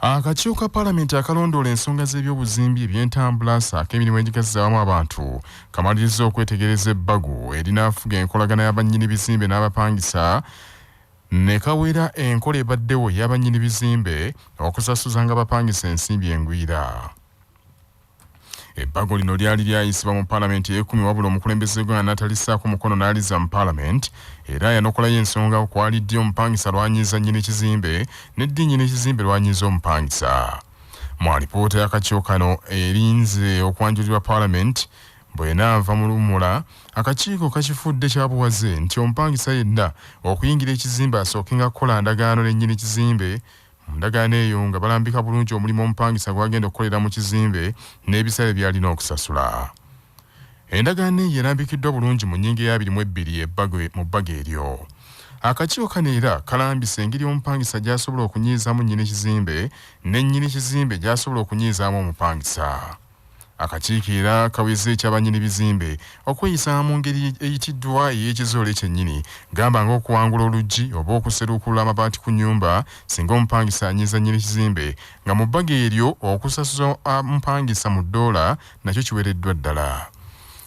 Akakiiko ka Palamenti akalondoola ensonga z'ebyobuzimbi, ebyentambula ssaako emirimu egigazza awamu abantu kamalirizza okwetegereza ebbago erinaafuga enkolagana ya bannyini bizimbe n'abapangisa ne kawera enkola ebaddewo eya bannyini bizimbe okusasuzanga abapangisa ensimbi engwira. Ebbago lino lyali lyayisibwa mu palamenti ey'ekkumi wabula omukulembeze w'eggwanga n'atalissaako mukono n'alizza mu palamenti era yanokolayo ensonga kwali ddi omupangisa lw'anyiiza nnyini kizimbe ne ddi nnyini kizimbe lw'anyiiza omupangisa. Mu alipoota y'akakiiko kano erinze okwanjulirwa palamenti bw'enaava mu luwummula, akakiiko kakifudde kya buwaze nti omupangisa yenna okuyingira ekizimbe asookenga kukola ndagaano ne nnyini kizimbe. Mu ndagaano eyo nga balambika bulungi omulimu omupangisa gw'agenda okukolera mu kizimbe n'ebisale by'alina okusasula. Endagaano eyo erambikiddwa bulungi mu nnyingo eya 22 mu bbago eryo. Akakiiko kano era kalambise engeri omupangisa gy'asobola okunyiizaamu nnyini kizimbe ne nnyini kizimbe gy'asobola okunyiizaamu omupangisa. Akakiiko era kaweze ekya bannyini bizimbe okweyisa mu ngeri eyitiddwa ey'ekizoole kyennyini gamba ng'okuwangula oluggi oba okuseruukulula amabaati ku nnyumba singa omupangisa anyiiza nnyini kizimbe nga mu bbago eryo okusasuza omupangisa mu ddoola nakyo kiwereddwa ddala.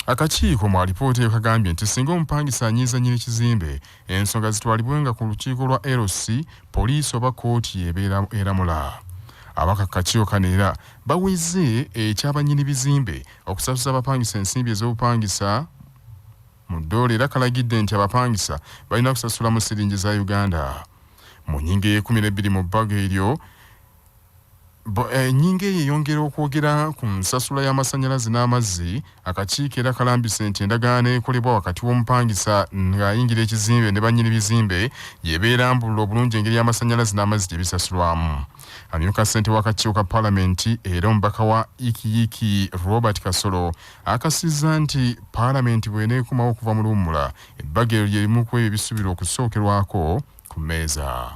Akakiiko mu alipoota eyo kagambye nti singa omupangisa anyiiza nnyini kizimbe ensonga zitwalibwenga ku lukiiko lwa LC, poliisi oba kkooti ebeera eramula. Ababaka ku kakiiko kano era baweze ekya bannyini bizimbe okusasuza abapangisa ensimbi ez'obupangisa mu ddoola era kalagidde nti abapangisa balina kusasula mu siringi za Uganda. Mu nnyingo ey'ekkumi n'ebbiri mu bbago eryo, Ennyingo eyo eyongera okwogera ku nsasula y'amasannyalaze n'amazzi. Akakiiko era kalambise nti endagaano ekolebwa wakati w'omupangisa ng'ayingira ekizimbe ne bannyini bizimbe y'eba erambulula obulungi engeri amasannyalaze n'amazzi gye bisasulwamu. Amyuka ssentebe w'akakiiko ka palamenti era omubaka wa Ikiyiki Robert Kasolo akasizza nti palamenti bw'eneekomawo okuva mu luwummula, ebbago eryo lye limu ku ebyo ebisuubirwa okusookerwako ku mmeeza.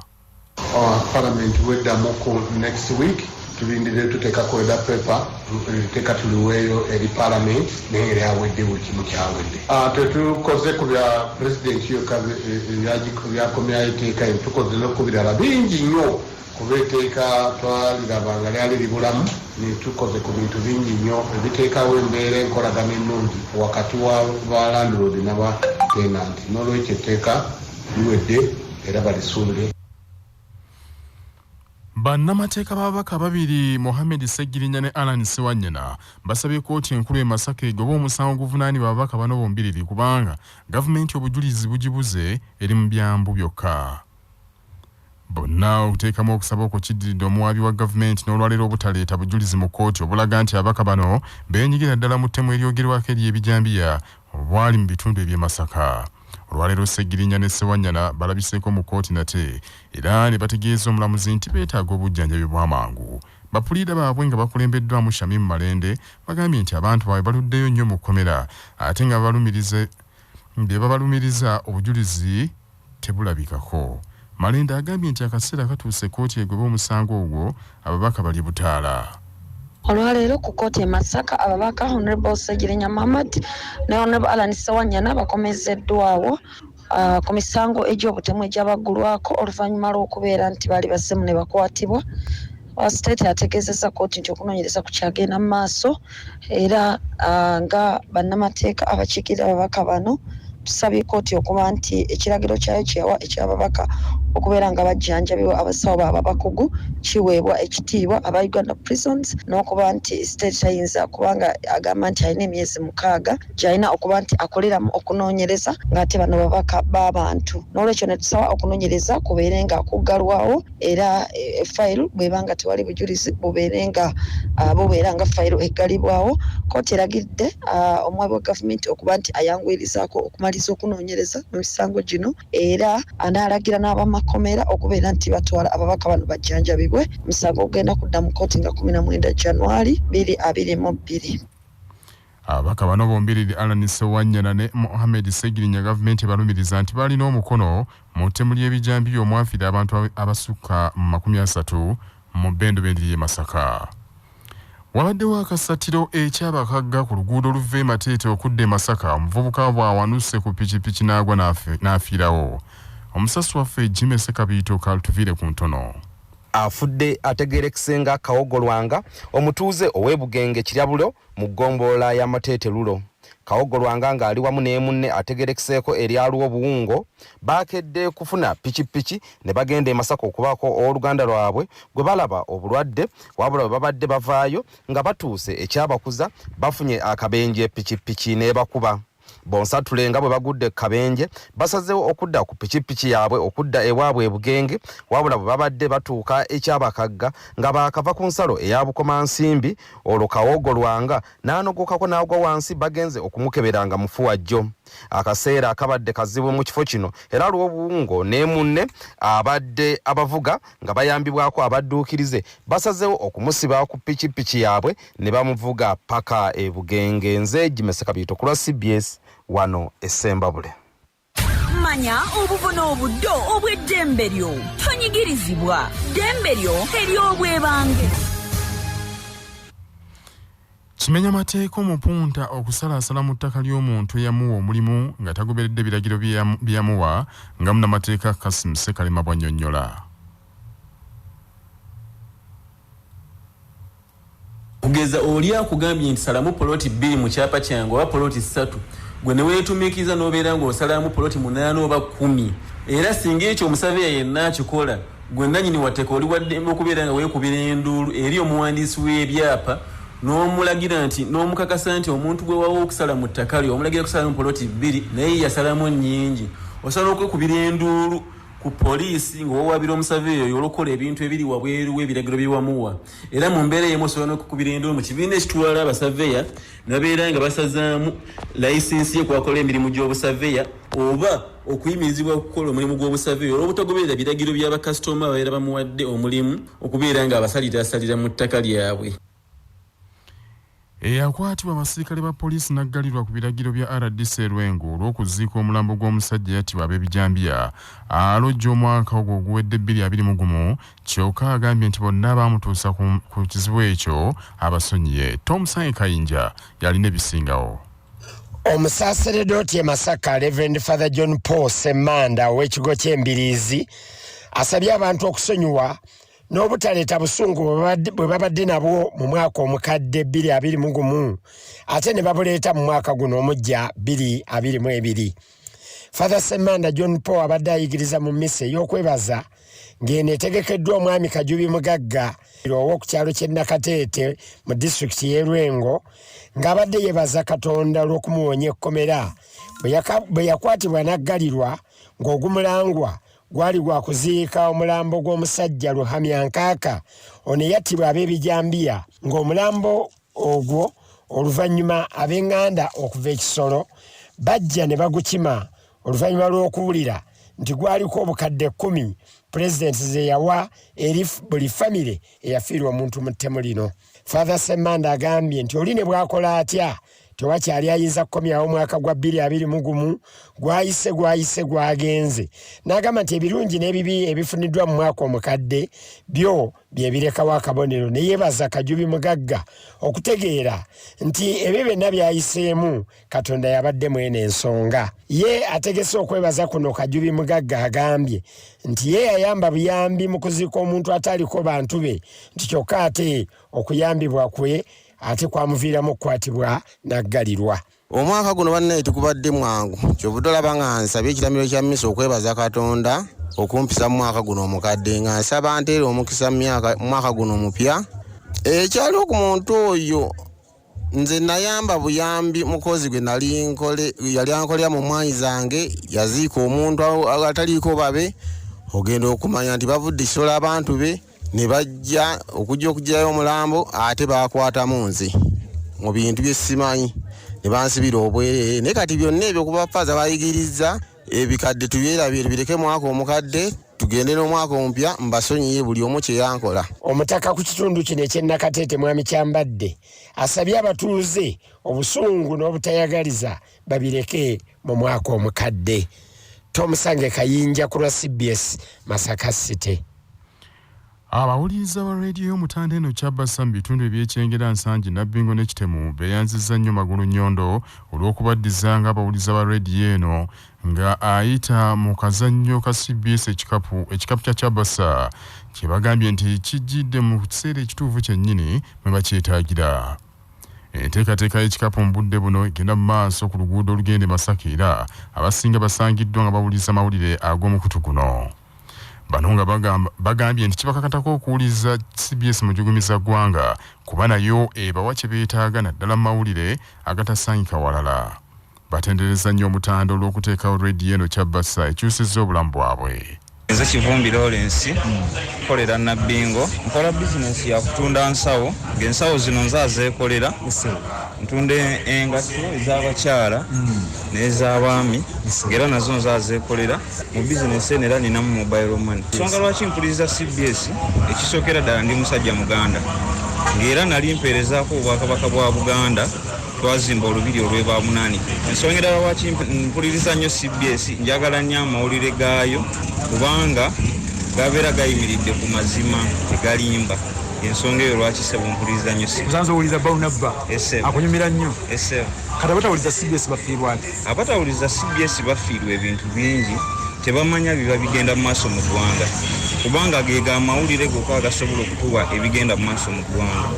Parliament bweddamu ku next week tulindire tuteekako order paper etteeka tuliweeyo eri parliament naye era yawedde buli kimu kyawedde. Tetukoze ku bya president yokka byakomyayo etteeka eryo tukoze ne ku birala bingi nnyo kuba etteeka twaliraba nga lyali libulamu tukoze ku bintu bingi nnyo ebiteekawo embeera enkolagana ennungi wakati wa ba landlord naba tenant n'olwekyo etteeka liwedde era balisuubire. Bannamateeka b'ababaka ababiri Mohammed Ssegirinya ne Allan Ssewanyana basabye kkooti enkulu e Masaka egobe omusango oguvunaanibwa ababaka bano bombiriri kubanga gavumenti obujulizi bugibuze eri mu byambu byokka. Bonna okuteekamu okusaba okwo kiddiridde omuwaabi wa gavumenti n'olwaleero obutaleeta bujulizi mu kkooti obulaga nti ababaka bano beenyigira ddala mu ttemu eryogerwako ery'ebijambiya obwali mu bitundu eby'e Masaka. Olwaleero Ssegirinya ne Ssewanyana balabiseeko mu kkooti nate era ne bategeeza omulamuzi nti beetaaga obujjanjabi obw'amangu. Bapuliida baabwe nga bakulembeddwamu Shamim Malende bagambye nti abantu baabwe baluddeyo nnyo mu kkomera ate nga babalumiriza bye babalumiriza obujulizi tebulabikako. Malende agambye nti akaseera katuuse kkooti egobe omusango ogwo ababaka balye butaala. Olwaleero ku kkooti e Masaka ababaka Honorable Ssegirinya Muhammad ne Honorable Allan Ssewanyana bakomezeddwawo ku misango egy'obutemu egyabaggulwako oluvannyuma lw'okubeera nti baali bazzemu ne bakwatibwa. State ategeezezza kkooti nti okunoonyereza kukyagenda mu maaso era nga bannamateeka abakiikirira ababaka bano tusabye kkooti okuba nti ekiragiro kyayo kye yawa eky'ababaka okubeera nga bajjanjabibwa abasawo baabwe abakugu kiweebwa ekitiibwa aba Uganda Prisons n'okuba nti state tayinza kubanga agamba nti alina emyezi mukaaga gy'alina okuba nti akoleramu okunoonyereza ng'ate bano babaka b'abantu n'olwekyo ne tusaba okunoonyereza kubeere nga kuggalwawo era fayiro bw'eba nga tewali bujulizi bubeere nga bubeera nga fayiro eggalibwawo. Kkooti eragidde omuwaabi wa gavumenti okuba nti ayanguyirizaako okumaliriza okunoonyereza mu misango gino era n'alagira n'abamakomera okubeera nti batwala ababaka bano bajjanjabibwe. Omusango gugenda kudda mu kkooti nga 19 January 2022. Ababaka bano bombiriri Allan Ssewanyana ne Mohammed Ssegirinya gavumenti ebalumiriza nti balina omukono mu ttemu ly'ebijambiya omwafiira abantu abasukka mu 30 mu bbendobendo ly'e Masaka. Wabaddewo akasattiro e Kyabakagga ku luguudo oluva e Mateete okudda e Masaka omuvubuka bw'awanuse ku pikipiki n'agwa n'afiirawo. Omusasi waffe Jimmy Ssekabiito k'atuviire ku ntono. Afudde ategeerekse nga Kawogo Lwanga omutuuze ow'e Bugenge Kiryabulo mu ggombolola ya Mateete Lulo. Kawogo Lwanga ng'ali wamu ne munne ategeerekeseeko erya Luwo Buwungo baakedde kufuna pikipiki ne bagenda e Masaka okubaako owooluganda lwabwe gwe balaba obulwadde wabula bwe babadde bavaayo nga batuuse e Kyabakuza bafunye akabenje pikipiki n'ebakuba. Bonsatule nga bwe bagudde ku kabenje basazeewo okudda ku pikipiki yaabwe okudda ewaabwe e Bugenge wabula bwe babadde batuuka e Kyabakagga nga baakava ku nsalo eya Bukomansimbi olwo Kawogo Lwanga n'anogokako n'agwa wansi bagenze okumukebera nga mufu wajjo. Akaseera akabadde kazibu mu kifo kino era Lwobuwungo ne munne abadde abavuga nga bayambibwako abadduukirize basazeewo okumusiba ku pikipiki yaabwe ne bamuvuga paka e Bugenge. Nze Jimmy Sekabiito ku lwa cbs wano e Ssembabule. Manya obuvuna obuddo obw'eddembe lyo. Tonyigirizibwa. Ddembe lyo ery'obwebange. Kimenya mateeka omupunta okusalaasala mu ttaka ly'omuntu eyamuwa omulimu nga tagoberedde biragiro bye yamuwa nga munnamateeka Kassim Ssekalema bw'annyonnyola. Okugeza oli akugambye nti salamu poloti bbiri mu kyapa kyange oba poloti ssatu, gwe ne weetumiikiriza n'obeera ng'osalamu poloti munaana oba kkumi. Era singa ekyo omusaveya yenna akikola, gwe nnannyini wa ttaka oli wa ddembe okubeera nga weekubira enduulu eri omuwandiisi w'ebyapa n'omulagira nti n'omukakasa nti omuntu gwe wawa okusala mu ttaka lyo omulagira kusalamu poloti bbiri naye ye yasalamu nnyingi. Osobola okwekubira enduulu ku poliisi ng'owawaabira omusaveya oyo olw'okukola ebintu ebiri wabweru w'ebiragiro bye wamuwa. Era mu mbeera emu osobola n'okukubira enduulu mu kibiina ekitwala abasaveya ne babeera nga basazaamu layisinsi ye kw'akola emirimu gy'obusaveya oba okuyimirizibwa okukola omulimu gw'obusaveya olw'obutagoberera biragiro bya bakasitoma ababeera bamuwadde omulimu okubeera ng'abasalirasalira mu ttaka lyabwe. Eyakwatibwa abasirikale ba poliisi n'aggalirwa ku biragiro bya rdc e Lwengo olw'okuziika omulambo gw'omusajja eyattibwa ab'ebijambiya alojja omwaka ogwo oguwedde 2021 kyokka agambye nti bonna abaamutuusa ku kizibu ekyo abasonyiye. Tom Sange Kayinja y'alina ebisingawo. Omusaaseredooti e Masaka Reverend Father John Paul Ssemanda ow'ekigo ky'Embiriizi asabye abantu okusonyiwa n'obutaleeta busungu bwe babadde nabwo mu mwaka omukadde 2021 ate ne babuleeta mu mwaka guno omuggya 2022. Father Ssemanda John Paul abadde ayigiriza mu mmisa ey'okwebaza ng'eno etegekeddwa omwami Kajubi Mugagga ow'oku kyalo ky'e Nakateete mu disitulikiti y'e Lwengo ng'abadde yeebaza Katonda olw'okumuwonya ekkomera bwe yakwatibwa n'aggalirwa ng'ogumulangwa gwali gwa kuziika omulambo gw'omusajja Luhamya Nkaaka ono eyattibwa ab'ebijambiya ng'omulambo ogwo oluvannyuma ab'enganda okuva e Kisolo bajja ne bagukima oluvannyuma lw'okuwulira nti gwaliko obukadde 10 pulezidenti ze yawa eri buli famire eyafiirwa omuntu mu ttemu lino. Father Ssemanda agambye nti oli ne bw'akola atya tewakyali ayinza kukomyawo omwaka gwa 2021 gwayise gwayise gwagenze n'agamba nti ebirungi n'ebibi ebifuniddwa mu mwaka omukadde byo bye birekawo akabonero ne yeebaza Kajubi Mugagga okutegeera nti ebyo byonna by'ayiseemu Katonda yabadde mwene ensonga. Ye ategese okwebaza kuno Kajubi Mugagga agambye nti ye yayamba buyambi mu kuziika omuntu ataliko bantu be nti kyokka ate okuyambibwa kwe ate kwamuviiramu okukwatibwa n'aggalirwa. Omwaka guno bannaye tegubadde mwangu, kyovudde olaba nga nsabye ekiramiro kya mmisa okwebaza Katonda okumpisa mu mwaka guno omukadde nga nsaba nteere omukisa mu mwaka guno omupya. Ekyaliwo ku muntu oyo nze nayamba buyambi mukozi gwe nali nkole yali ankolera mu mwanyi zange yaziika omuntu ataliiko babe ogenda okumanya nti bavudde kisola abantu be ne bajja okujja okugyayo omulambo ate bakwatamu nze mu bintu bye simanyi ne bansibira obwereere naye kati byonna ebyo kuba faaza bayigirizza ebikadde tubyerabire tubireke mwaka omukadde tugende n'omwaka omupya mbasonyiye buli omu kye yankola. Omutaka ku kitundu kino eky'e Nakateete Mwami Kyambadde asabye abatuuze obusungu n'obutayagaliza babireke mu mwaka omukadde. Tomusange Kayinja ku lwa cbs Masaka City. Abawuliriza ba rediyo y'Omutanda eno Kyabassa mu bitundu eby'e Kyengera, Nsangi, Nabbingo ne Kitemu beeyanzizza nnyo Magulu Nnyondo olw'okubaddiza ng'abawuliriza ba rediyo eno nga ayita mu kazannyo ka CBS ekikapu ekikapu kya Kyabassa kye bagambye nti kijjidde mu kiseera ekituufu kyennyini mwe bakyetaagira. Enteekateeka y'ekikapu mu budde buno egenda mu maaso ku luguudo olugenda e Masaka era abasinga basangiddwa nga bawuliriza mawulire ag'omukutu guno. Bano nga bagambye nti kibakakatako okuwuliriza CBS Mujugumiza Ggwanga kuba nayo ebawa kye beetaaga naddala mu mawulire agatasangika walala. Batenderezza nnyo Omutanda olw'okuteekawo rediyo eno Kyabbasa ekyusizza obulamu bwabwe. Nze Kivumbi Lawrence, nkolera Nabbingo, nkola bizinensi ya kutunda nsawo, ng'ensawo zino nze azeekolera. Ntunda engatto ez'abakyala n'ez'abaami ng'era nazo nze azeekolera. Mu bizinensi eno era ninamu mobile money. Ensonga lwaki mpuliriza CBS, ekisookera ddala ndi musajja Muganda ng'era nali mpeerezaako Obwakabaka bwa Buganda, twazimba olubiri olw'e Baamunaanika. Ensonga endala lwaki mpuliriza nnyo CBS, njagala nnyo amawulire gaayo kubanga gabeera gayimiridde ku mazima, tegalimba. Ensonga eyo lwaki, sebo, mpuliriza nnyo CBS. Osanze owuliriza Baunabba? Esebo. Akunyumira nnyo? Esebo. Kati abatawuliriza CBS bafiirwa ki? Abatawuliriza CBS bafiirwa ebintu bingi, tebamanya biba bigenda mu maaso mu ggwanga kubanga ge amawulire gokka agasobola okutuwa ebigenda mu maaso mu ggwanga.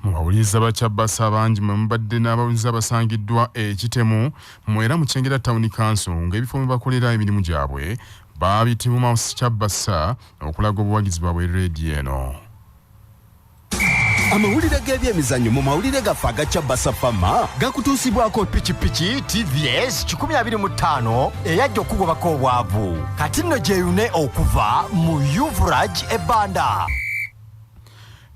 Mu bawuliriza ba Kyabbasa abangi mwe mubadde n'abawuliriza abasangiddwa ekitemu mu era mu Kyengera Town Council ng'ebifo mwe bakolera emirimu gyabwe baabitibwa Kyabbasa okulaga obuwagizi bwabwe rediyo eno. Amawulire g'ebyemizannyo mu mawulire gaffe aga Kyabasa Fama gakutuusibwako pikipiki TVS 125 eyajja okugobako obwavu. Kati nno gyeyune okuva mu Uvraj ebbanda.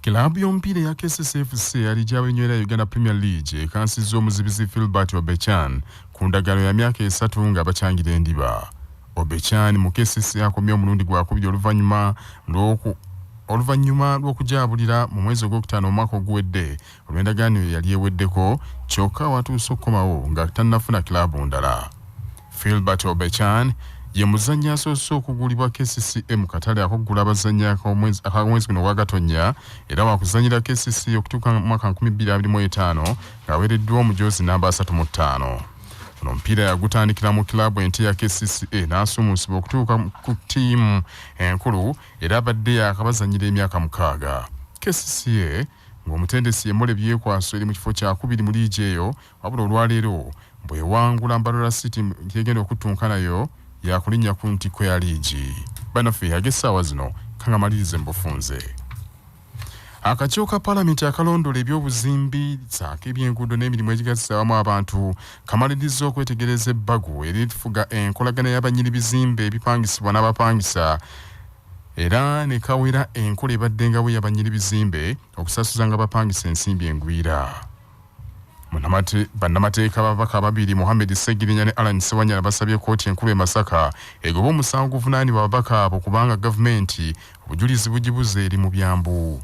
Kilaabu y'omupiira eya KCCFC eyali gy'abenywera Uganda Premier League ekansizza omuzibizi Filbert Obechan ku ndagaano ya myaka 3 nga bakyangira endiba. Obechan mu KCC akomye omulundi gwakubiri oluvannyuma lw'okujabulira mu mwezi ogwokutaano omwaka oguwedde olw'endagaano ye yali eweddeko, kyokka watuuse okukomawo nga tannafuna kilaabu ndala. Filbert Obechan ye muzannyi asoose okugulibwa KCCA mu katale ak'okugula abazannyi akamwezi guno ogwa Gatonnya era wakuzannyira KCCA okutuuka mu mwaka 2025 ng'aweereddwa omujoozi namba 35. Ono omupiira yagutandikira mu kilaabu ento ya KCCA n'asuumuusibwa okutuuka ku ttiimu enkulu era abadde yakabazannyira emyaka 6. KCCA ng'omutendesi ye Morley Byekwaso eri mu kifo kyakubiri mu liigi eyo, wabula olwaleero bwewangula Mbarara City gyegenda okuttunka nayo yakulinnya ku ntikko ya liigi. Bannaffe, ag'essaawa zino kangamalirize mu bufunze. Akakiiko ka Paalamenti akalondola ebyobuzimbi ssaako ebyenguudo n'emirimu egigazisa awamu abantu kamaliriza okwetegereza ebbago erifuga enkolagana y'abannyini bizimbe ebipangisibwa n'abapangisa era ne kawera enkola ebaddengawo y'abannyini bizimbe okusasuzanga abapangisa ensimbi engwira. Bannamateeka babaka babiri, Mohammed Segirinya ne Alan Sewanyana, basabye kkooti enkulu e Masaka egobe omusango guvunaanibwa ababaka abo kubanga gavumenti obujulizi bugibuze eri mu byambu.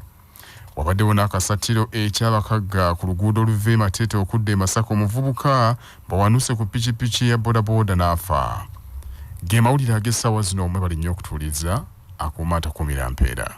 Wabaddewo n'akasattiro ekyabakagga ku luguudo oluva e Matete okudda e Masaka, omuvubuka bwawanuse ku pikipiki ya bodaboda n'afa. Ge mawulire ag'essaawa zino. Mwebale nnyo okutuuliriza. Akuuma atakuumira mpeera.